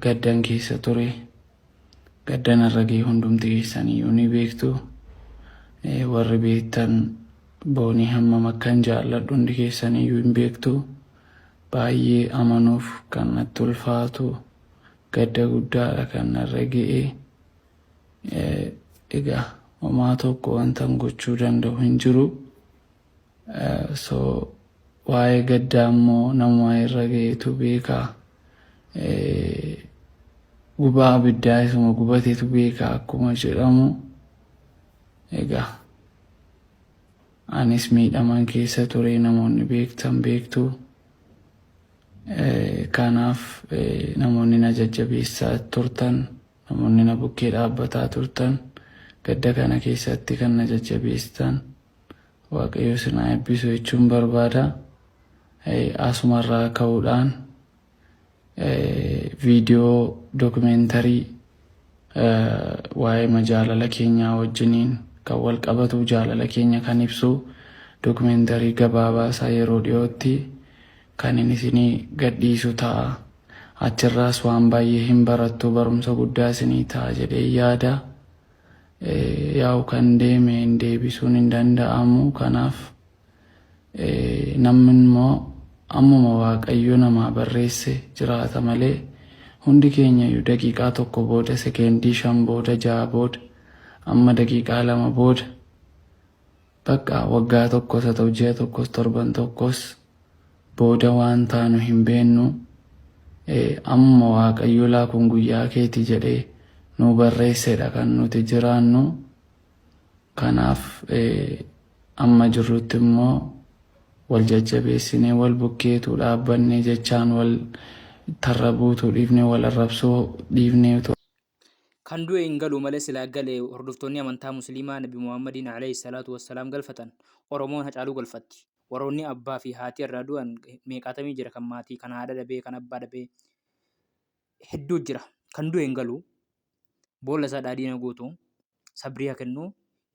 Gaddan keessa ture. Gadda narra ga'e hundumti keessaniyyuu ni beektu. Warri beektan Boonii hammam akkan jaalladhu hundi keessaniyyuu hin beektu. Baay'ee amanuuf kan natti ulfaatu gadda guddaadha kan narra ga'e. Egaa homaa tokko wantan gochuu danda'u hin jiru. So waa'ee gaddaa immoo namuma irra ga'etu beeka. Gubaa abiddaa isuma gubatetu beeka akkuma jedhamu. Egaa anis miidhaman keessa ture namoonni beektan beektu. Kanaaf namoonni na jajjabeessaa turtan, namoonni na bukkee dhaabbataa turtan, gadda kana keessatti kan na jajjabeessitan Waaqayyo isin haa eebbisu jechuun barbaada. Asumarraa ka'uudhaan viidiyoo dookumentarii waa'ee jaalala keenyaa wajjiniin kan wal qabatu jaalala keenya kan ibsu dookumentarii gabaabaa isaa yeroo dhiyootti kan inni isinii gadhiisu ta'a. Achirraas waan baay'ee hin barattu barumsa guddaa isinii ta'a jedhee yaada. Yaa'u kan deeme hin deebisuun hin danda'amu. Kanaaf namni immoo ammuma Waaqayyo namaa barreesse jiraata malee hundi keenya iyyuu daqiiqaa tokko booda sekeendii 5 booda 6 booda amma daqiiqaa 2 booda bakka waggaa tokkos haa ta'u ji'a tokkos torban tokkos booda waan taanu hin beennu. Ammuma Waaqayyo laa kun guyyaa keeti jedhee nu barreessedha kan nuti jiraannu. Kanaaf amma jirrutti immoo wal jajjabeessinee wal bukkeetu dhaabbannee jechaan wal tarra buutuu dhiifnee wal arrabsoo dhiifnee utuu Kan du'e hin galu malee silaa gale hordoftoonni amantaa musliimaa Nabi Muhammadiin alayhi salaatu wassalaam galfatan. Oromoon Hacaaluu galfatti. Warroonni abbaa fi haati irraa du'an meeqaatamii jira kan maatii kan haadha dhabee kan abbaa dhabee hedduu jira. Kan du'e hin galu. Boolla isaa dhaadhiin haa guutu. Sabrii haa kennu.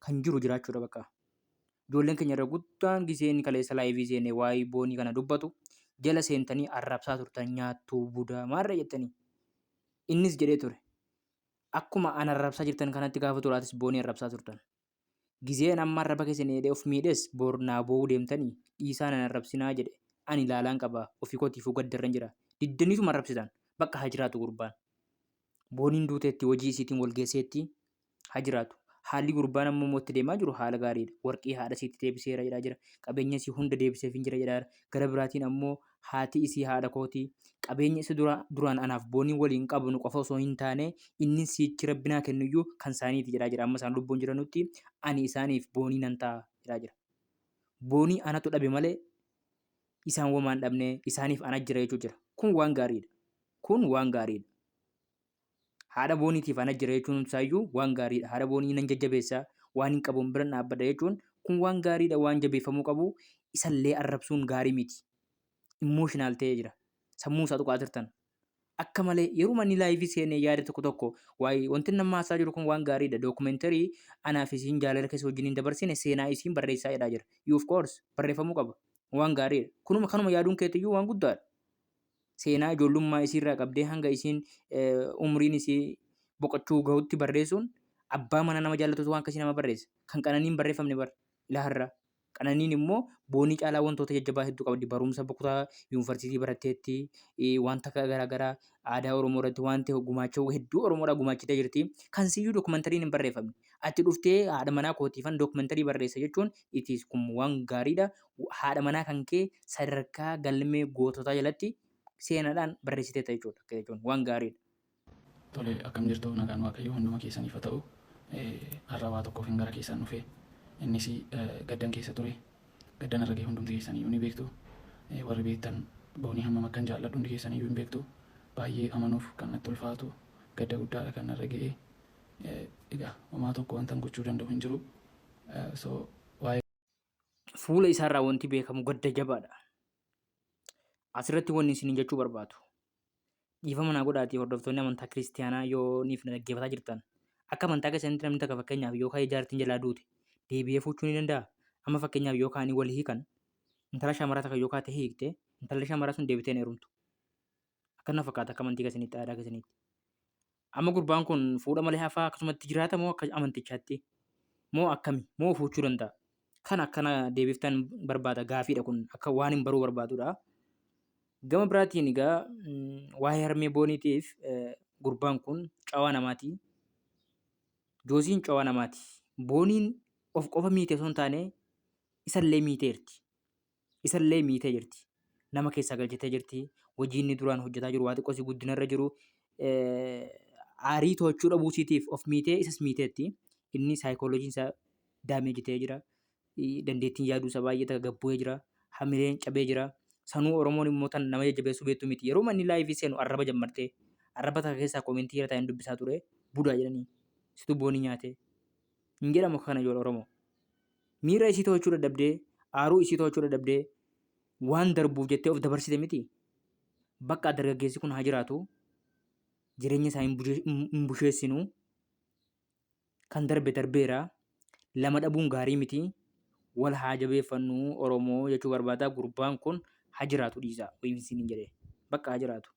Kan jiru jiraachuudha bakka. Ijoolleen keenya irra guddaan gisee inni kaleessa laayivii seenee waa'ee boonii kana dubbatu jala seentanii arrabsaa turtan nyaattuu budaa maarra jettanii. Innis jedhee ture. Akkuma an arrabsaa jirtan kanatti gaafa turaatis boonii arrabsaa turtan. Gizeen amma arraba keessan dheedhee of miidhes bor naa boo'uu deemtanii dhiisaa nan arrabsinaa jedhe. Ani laalaan qaba ofii kootiifuu gaddarran jira. Diddaniituma arrabsitan. Bakka haa jiraatu gurbaan. Booniin duuteetti hojii isiitiin wal geesseetti haa jiraatu. Haalli gurbaan amma immoo itti deemaa jiru haala gaariidha. Warqii haadha isiitti deebiseera jedhaa jira. Qabeenya isii hunda deebiseefin jira jedhaa jira. Gara biraatiin ammoo haati isii haadha kooti. Qabeenya isa dura duraan anaaf booniin waliin qabnu qofa osoo hin taane inni siichi rabbi naa kennuyyuu kan isaaniiti jedhaa jira. Amma isaan lubbuun jiranutti ani isaaniif boonii nan ta'a jedhaa jira. Boonii anatu dhabe malee isaan womaan dhabne isaaniif ana jira jechuu jira. Kun waan gaariidha. Kun waan gaariidha. Haadha booniitiif ana jira jechuun isaayyuu waan gaariidha. Haadha boonii nan jajjabeessa waan hin qabuun biran dhaabbadha jechuun kun waan gaariidha waan jabeeffamuu qabu isallee arrabsuun gaarii miti. Emotional ta'ee jira. Sammuu isaa tuqaa jirtan. Akka malee yeruma inni laayivii seenee yaada tokko tokko waa'ee wanti nama haasaa jiru kun waan gaariidha. Dookumentarii anaaf isiin jaalala keessa wajjin hin dabarsine seenaa isiin barreessaa jedhaa jira. You of course barreeffamuu qaba. Waan gaariidha. Kunuma kanuma yaaduun keetiyyuu waan guddaadha. Seenaa ijoollummaa isiirraa qabdee hanga isiin umriin isii boqochuu gahutti barreessuun abbaa mana nama jaallatutu waan akkasii nama barreessa. Kan qananiin barreeffamne bar ilaa har'aa. Qananiin immoo boonii caalaa wantoota jajjabaa hedduu qabdi. Barumsa kutaa yuunivarsiitii baratteetti, wanta garaagaraa aadaa Oromoo irratti waan ta'e gumaacha hedduu Oromoodhaa gumaachitee jirti. Kan siyyuu dookumantariin hin barreeffamne. Ati dhuftee haadha manaa kootiifan dookumantarii barreessa jechuun it is kun waan gaariidha. Haadha manaa kan kee sadarkaa galmee goototaa jalatti seenaadhaan barreessiteetta jechuudha. Akka jechuun waan gaariidha. Tole akkam jirtu nagaan waaqayyoo hunduma keessaniif haa ta'u har'a waa tokkoofin gara keessan dhufe innis gaddan keessa ture gaddan irra ga'e hundumti keessaniyyuu ni beektu warri beektan boonii hammam akkan jaalladhu hundi keessaniyyuu hin beektu baay'ee amanuuf kan natti ulfaatu gadda guddaadha kan narra ga'e egaa homaa tokko wantan gochuu danda'u hin jiru so waa'ee Fuula isaarraa wanti beekamu gadda jabaadha. Asirratti wanni isiniin jechuu barbaadu. Dhiifama naa godhaatii hordoftoonni amantaa kiristiyaanaa yoo niif na dhaggeeffataa jirtan. Akka amantaa keessanitti namni takka fakkeenyaaf yoo ka'ee jaartiin jalaa duute deebi'ee fuuchuu ni danda'a. Amma fakkeenyaaf yoo ka'anii wal hiikan intala shamaraa takka yoo kaate hiikte intalli shamaraa sun deebitee hin heerumtu. Akkana fakkaata akka amantii keessanitti, aadaa keessanitti. Amma gurbaan kun fuudha malee hafaa akkasumatti jiraata moo akka amantichaatti moo akkami moo fuuchuu danda'a? Kan akkana deebiftan barbaada gaafiidha kun akka waan hin baruu barbaadudha. Gama biraatiin egaa waa'ee harmee booniitiif gurbaan kun cawaa namaati. Joosiin cawaa namaati. Booniin of qofa miite osoo hin taane isallee miiteerti. Isallee miitee jirti. Nama keessaa galchitee jirti. Hojii inni duraan hojjetaa jiru waa xiqqoo si guddinarra jiru aarii to'achuu dhabuu isiitiif of miitee isas miiteetti. Inni saayikooloojiin isaa daameeji ta'ee jira. Dandeettiin yaaduu isaa baay'ee takka gad bu'ee jira. Hamileen cabee jira. Sanuu Oromoon immoo tan nama jajjabeessuu beektu miti. Yeroo manni laayivii seenu arraba jammartee arraba takka keessaa koomentii irra taa'een dubbisaa ture. Budaa jedhanii. Situ boonii nyaatee. Hin jedhamu akka kana ijoollee Oromoo. Miira isii to'achuu dadhabdee, aaruu isii to'achuu dadhabdee waan darbuuf jettee of dabarsite miti. Bakka dargaggeessi kun haa jiraatu. Jireenya isaa hin busheessinu. Kan darbe darbeera. Lama dhabuun gaarii miti. Wal haa jabeeffannu Oromoo jechuu barbaada. Gurbaan kun haa jiraatu dhiisaa. Wayiin isiniin jedhee. Bakka haa jiraatu.